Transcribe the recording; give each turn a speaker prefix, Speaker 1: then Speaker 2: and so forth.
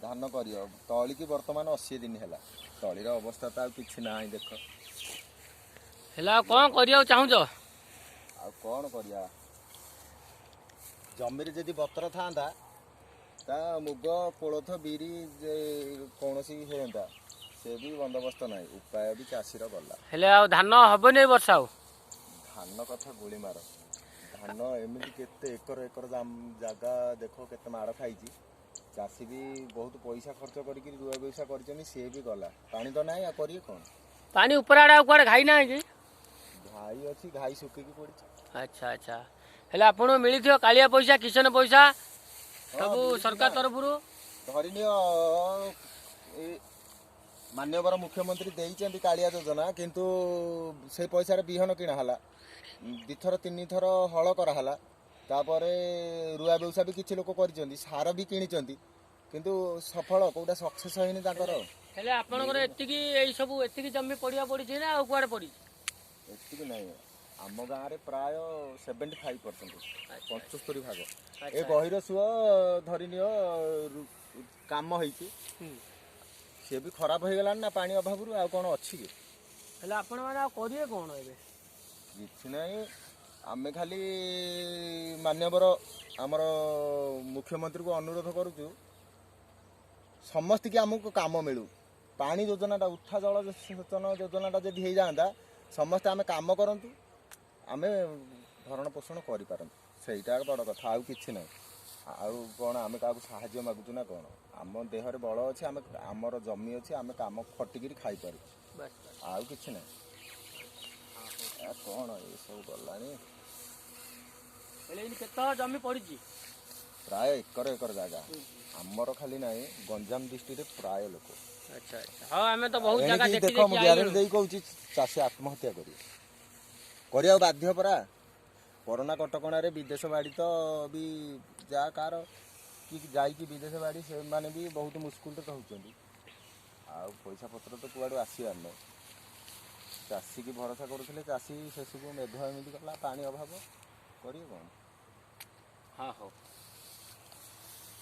Speaker 1: ଧାନ କରିବ ତଳିକି ବର୍ତ୍ତମାନ 80 ଦିନ ହେଲା। ତଳିର ଅବସ୍ଥା ତ ଆଉ କିଛି ନାହିଁ, ଦେଖ।
Speaker 2: ହେଲେ ଆଉ କ'ଣ କରିବାକୁ ଚାହୁଁଛ?
Speaker 1: ଆଉ କ'ଣ କରିବା? ଜମିରେ ଯଦି ବତର ଥାନ୍ତା, ତା ମୁଗ, କୋଳଥ, ବିରି ଯେ କୌଣସି ହେଇନ୍ତା, ସେ ବି ବନ୍ଦୋବସ୍ତ ନାହିଁ। ଉପାୟ ବି ଚାଷୀର ଗଲା।
Speaker 2: ହେଲେ ଆଉ ଧାନ ହବନି ଏ ବର୍ଷ ଆଉ?
Speaker 1: ଧାନ କଥା ଗୁଳି ମାର। ଧାନ ଏମିତି କେତେ ଏକର ଏକର ଜାଗା ଦେଖ କେତେ ମାଡ଼ ଖାଇଛି। ଚାଷୀ ବି ବହୁତ ପଇସା ଖର୍ଚ୍ଚ କରିକି ରୁଆ ପଇସା କରିଛନ୍ତି, ସିଏ ବି ଗଲା। ପାଣି ତ ନାହିଁ, ଆଉ କରିବେ କ'ଣ?
Speaker 2: ପାଣି ଉପରେ ଆଡ଼େ ଆଉ କୁଆଡ଼େ ଘାଇ ନାହିଁ କି?
Speaker 1: ଘାଇ ଅଛି, ଘାଇ ଶୁଖିକି ପଡ଼ିଛି।
Speaker 2: ଆଚ୍ଛା, ହେଲେ ଆପଣଙ୍କୁ ମିଳିଥିବ କାଳିଆ ପଇସା, କିଷାନ ପଇସା ସବୁ
Speaker 1: ମିଳିଛି
Speaker 2: ସରକାର
Speaker 1: ନା।
Speaker 2: ତରଫରୁ?
Speaker 1: ଧରିନିଅ, ଏ ମାନ୍ୟବର ମୁଖ୍ୟମନ୍ତ୍ରୀ ଦେଇଛନ୍ତି କାଳିଆ ଯୋଜନା, କିନ୍ତୁ ସେ ପଇସାରେ ବିହନ କିଣା ହେଲା, ଦିଥର ତିନିଥର ହଳ କରାହେଲା, ତାପରେ ରୁଆ ବ୍ୟବସାୟ ବି କିଛି ଲୋକ କରିଛନ୍ତି, ସାର ବି କିଣିଛନ୍ତି, କିନ୍ତୁ ସଫଳ କୋଉଟା ସକ୍ସେସ୍ ହେଇନି ତାଙ୍କର।
Speaker 2: ହେଲେ ଆପଣଙ୍କର ଏତିକି ଏଇ ସବୁ ଏତିକି ଜମି ପଡ଼ିଆ ପଡ଼ିଛି ନା ଆଉ କୁଆଡ଼େ ପଡ଼ିଛି?
Speaker 1: ଏତିକି ନାହିଁ, ଆମ ଗାଁରେ ପ୍ରାୟ 75%, 75 ଭାଗ ଏ ଗହିର ସୁଅ ଧରିନିଅ କାମ ହେଇଛି। ସିଏ ବି ଖରାପ ହେଇଗଲାଣି ନା ପାଣି ଅଭାବରୁ। ଆଉ କ'ଣ ଅଛି କି?
Speaker 2: ହେଲେ ଆପଣମାନେ ଆଉ କରିବେ କ'ଣ ଏବେ?
Speaker 1: କିଛି ନାହିଁ, ଆମେ ଖାଲି ମାନ୍ୟବର ଆମର ମୁଖ୍ୟମନ୍ତ୍ରୀକୁ ଅନୁରୋଧ କରୁଛୁ, ସମସ୍ତିକି ଆମକୁ କାମ ମିଳୁ। ପାଣି ଯୋଜନାଟା, ଉଠା ଜଳ ସେଚନ ଯୋଜନାଟା ଯଦି ହେଇଯାଆନ୍ତା, ସମସ୍ତେ ଆମେ କାମ କରନ୍ତୁ, ଆମେ ଭରଣ ପୋଷଣ କରିପାରନ୍ତୁ। ସେଇଟା ବଡ଼ କଥା, ଆଉ କିଛି ନାହିଁ। ଆଉ କ'ଣ ଆମେ କାହାକୁ ସାହାଯ୍ୟ ମାଗୁଛୁ ନା କ'ଣ? ଆମ ଦେହରେ ବଳ ଅଛି, ଆମେ ଆମର ଜମି ଅଛି, ଆମେ କାମ ଖଟିକିରି ଖାଇପାରୁ।
Speaker 2: ବାସ୍ ବାସ୍।
Speaker 1: ଆଉ କିଛି ନାହିଁ। ଆ କ'ଣ ଏସବୁ ଗଲାଣି।
Speaker 2: ହେଲେ ଏଇନି କେତେ ଜମି ପଡ଼ିଛି?
Speaker 1: ପ୍ରାୟ ଏକର ଏକର ଜାଗା ଆମର ଖାଲି ନାହିଁ, ଗଞ୍ଜାମ ଡିଷ୍ଟ୍ରିକ୍ଟରେ ପ୍ରାୟ ଲୋକ।
Speaker 2: ଆଚ୍ଛା, ହଁ, ଆମେ ତ ବହୁତ ଜାଗା
Speaker 1: ଏଣିକି
Speaker 2: ଦେଖି
Speaker 1: ଦେଖ, ମୁଁ
Speaker 2: ଦେଖି
Speaker 1: ଗ୍ୟାରେଣ୍ଟି
Speaker 2: ଆଇଲୁଣୁ।
Speaker 1: ଦେଇ କହୁଛି, ଚାଷୀ ଆତ୍ମହତ୍ୟା କରିବେ, କରିବାକୁ ବାଧ୍ୟ ପରା। କରୋନା କଟକଣାରେ ବିଦେଶ ବାଡ଼ି ତ ବି ଯାହା କାହାର କି ଯାଇକି ବିଦେଶ ବାଡ଼ି, ସେମାନେ ବି ବହୁତ ମୁସ୍କିଲରେ ରହୁଛନ୍ତି। ଆଉ ପଇସା ପତ୍ର ତ କୁଆଡ଼ୁ ଆସିବାର ନାହିଁ। ଚାଷୀକି ଭରସା କରୁଥିଲେ, ଚାଷୀ ଶେଷକୁ ମେଘ ଏମିତି କଲା, ପାଣି ଅଭାବ, କରିବେ କ'ଣ?
Speaker 2: ହଁ, ହଉ।